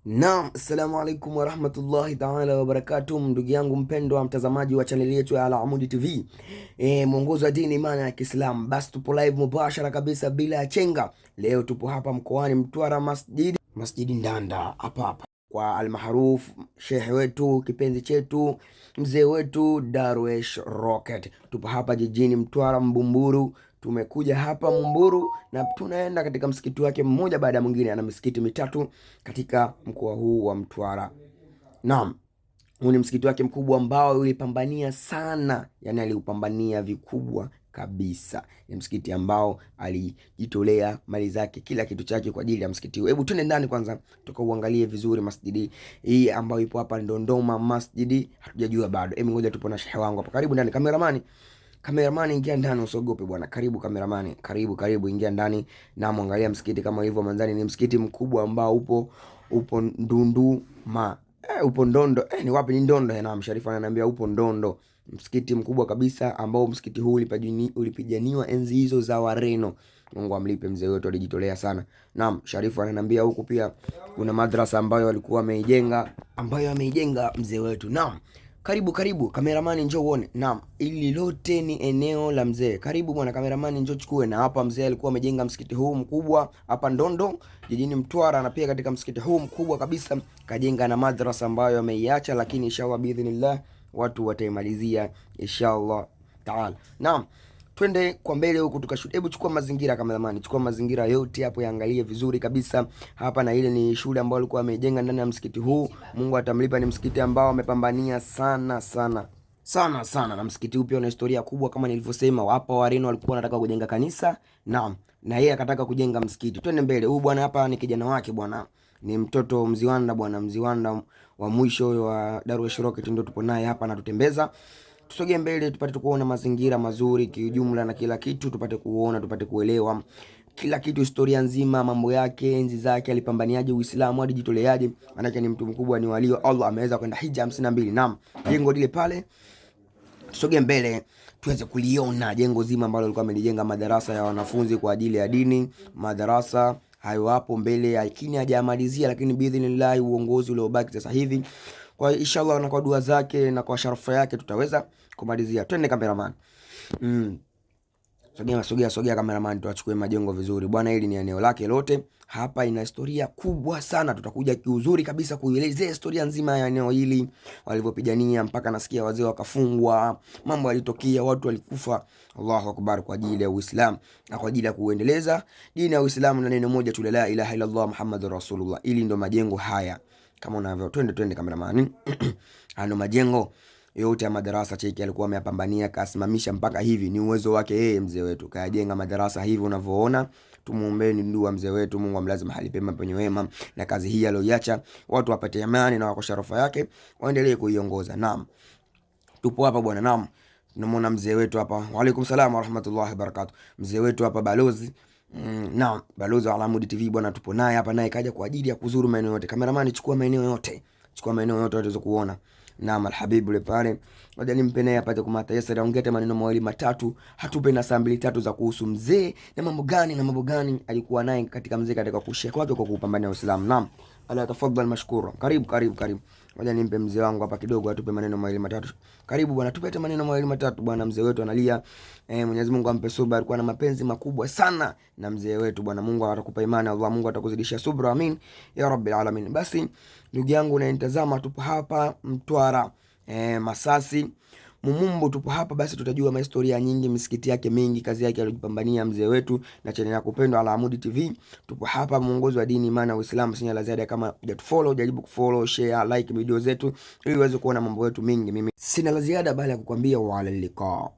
Naam, assalamu alaikum warahmatullahi taala wabarakatuh, ndugu yangu mpendwa mtazamaji wa chaneli yetu ya Al-Amoud TV, mwongozo wa dini imani ya Kiislamu. Basi tupo live mubashara kabisa bila ya chenga. Leo tupo hapa mkoani Mtwara, masjidi Ndanda hapa hapa kwa almahruf shehe wetu kipenzi chetu mzee wetu Darwesh Rocket. Tupo hapa jijini Mtwara Mbumburu, tumekuja hapa Mumburu na tunaenda katika msikiti wake mmoja baada ya mwingine. Ana misikiti mitatu katika mkoa huu wa Mtwara. Naam, huu ni msikiti wake mkubwa ambao ulipambania sana, yani aliupambania vikubwa kabisa. Ni msikiti ambao alijitolea mali zake, kila kitu chake kwa ajili ya msikiti huu. Hebu twende ndani kwanza tukauangalie vizuri masjidi hii ambayo ipo hapa Ndondoma Masjidi, hatujajua bado. Hebu ngoja tupo na shehe wangu hapa. Karibu ndani kameramani. Kameramani, ingia ndani, usiogope bwana. Karibu kameramani, karibu karibu, ingia ndani na muangalia msikiti kama hivyo. Manzani ni msikiti mkubwa ambao upo Ndunduma. Upo Ndondo. Ni wapi? Ni Ndondo. Naam, Sharifa ananiambia upo Ndondo, msikiti mkubwa kabisa ambao msikiti huu ulipiganiwa enzi hizo za Wareno. Mungu amlipe mzee wetu, alijitolea sana. Naam, Sharifu ananiambia huku pia kuna madrasa ambayo alikuwa ameijenga, ambayo ameijenga mzee wetu. Naam. Karibu karibu kameramani, njoo uone. Naam, ili lote ni eneo la mzee. Karibu bwana kameramani, njoo chukue. Na hapa mzee alikuwa amejenga msikiti huu mkubwa hapa Ndondo jijini Mtwara, na pia katika msikiti huu mkubwa kabisa kajenga na madrasa ambayo ameiacha, lakini inshallah biidhnillah watu wataimalizia inshallah taala. Naam, twende kwa mbele huku tukashoot. Hebu chukua mazingira kameramani, chukua mazingira yote hapo, yaangalie vizuri kabisa hapa. Na ile ni shule ambayo alikuwa amejenga ndani ya msikiti huu. Mungu atamlipa, ni msikiti ambao amepambania sana sana sana sana, na msikiti huu pia una historia kubwa kama nilivyosema. Hapa Wareno walikuwa wanataka kujenga kanisa, naam, na yeye akataka kujenga msikiti. Twende mbele. Huyu bwana hapa ni kijana wake bwana, ni mtoto Mziwanda bwana, Mziwanda wa mwisho wa Darwesh Rocket, ndio tupo naye hapa anatutembeza. Tusogee mbele tupate kuona mazingira mazuri kiujumla na kila kitu, tupate kuona, tupate kuelewa kila kitu, historia nzima, mambo yake, enzi zake, alipambaniaje Uislamu, alijitoleaje. Maanake ni mtu mkubwa, ni walio Allah, ameweza kwenda hija 52. Naam, jengo lile pale, tusogee mbele tuweze kuliona jengo zima ambalo alikuwa amelijenga, madarasa ya wanafunzi kwa ajili ya dini. Madarasa hayo hapo mbele, lakini hajamalizia, lakini biidhnillah uongozi uliobaki sasa hivi kwa inshallah na kwa dua zake na kwa sharafa yake tutaweza kumalizia. Twende cameraman. Sogea sogea sogea cameraman, tuachukue majengo vizuri bwana. Hili ni eneo lake lote hapa, ina historia kubwa sana. Tutakuja kiuzuri kabisa kuielezea historia nzima ya eneo hili walivyopigania, mpaka nasikia wazee wakafungwa, mambo yalitokea, watu walikufa. Allahu akbar, kwa ajili ya Uislamu na kwa ajili ya kuendeleza dini ya Uislamu na neno moja tu, la ilaha illa Allah Muhammadur Rasulullah. Ili ndo majengo haya kama unavyo, twende twende kameramani. Ano majengo yote ya madarasa cheki alikuwa ameyapambania kasimamisha mpaka hivi, ni uwezo wake yeye mzee wetu, kayajenga madarasa hivi unavyoona. Tumuombeeni dua mzee wetu, Mungu amlaze mahali pema penye wema, na kazi hii aliyoiacha watu wapate amani na wako sharafa yake waendelee kuiongoza. Naam, tupo hapa bwana. Naam, tunamuona mzee wetu hapa. Wa alaikum salaam wa rahmatullahi wa barakatuh. Mzee wetu hapa balozi. Naam, balozi wa Al-Amoud TV bwana, tupo naye hapa, naye kaja kwa ajili ya kuzuru maeneo yote. Kameramani, chukua maeneo yote, chukua maeneo yote waweze kuona. Naam, alhabibu yule pale, ngoja nimpe naye apate kumata Yasir, aongee maneno mawili matatu, hatupe na saa mbili tatu za kuhusu mzee na mambo gani na mambo gani alikuwa naye katika mzee katika kushia kwake kwa kupambania Uislamu. Naam, ala tafadhal mashkura. Karibu karibu karibu. Ngoja nimpe mzee wangu hapa kidogo atupe maneno mawili matatu. Karibu bwana, tupe hata maneno mawili matatu bwana. Mzee wetu analia. Mwenyezi Mungu ampe subra, alikuwa na mapenzi makubwa sana na mzee wetu bwana. Mungu atakupa imani, Allah Mungu atakuzidishia subra, amin ya rabbil alamin. Basi ndugu yangu unanitazama, tupo hapa Mtwara, Masasi Mumumbu, tupo hapa basi, tutajua mahistoria nyingi, misikiti yake mingi, kazi yake aliyojipambania mzee wetu, na channel yako pendwa Al-Amoud TV. Tupo hapa mwongozo wa dini, imani na Uislamu. Sina la ziada, kama hujatufollow jaribu kufollow, share, like video zetu ili uweze kuona mambo yetu mingi. Mimi sina la ziada bali ya kukwambia wala liqa.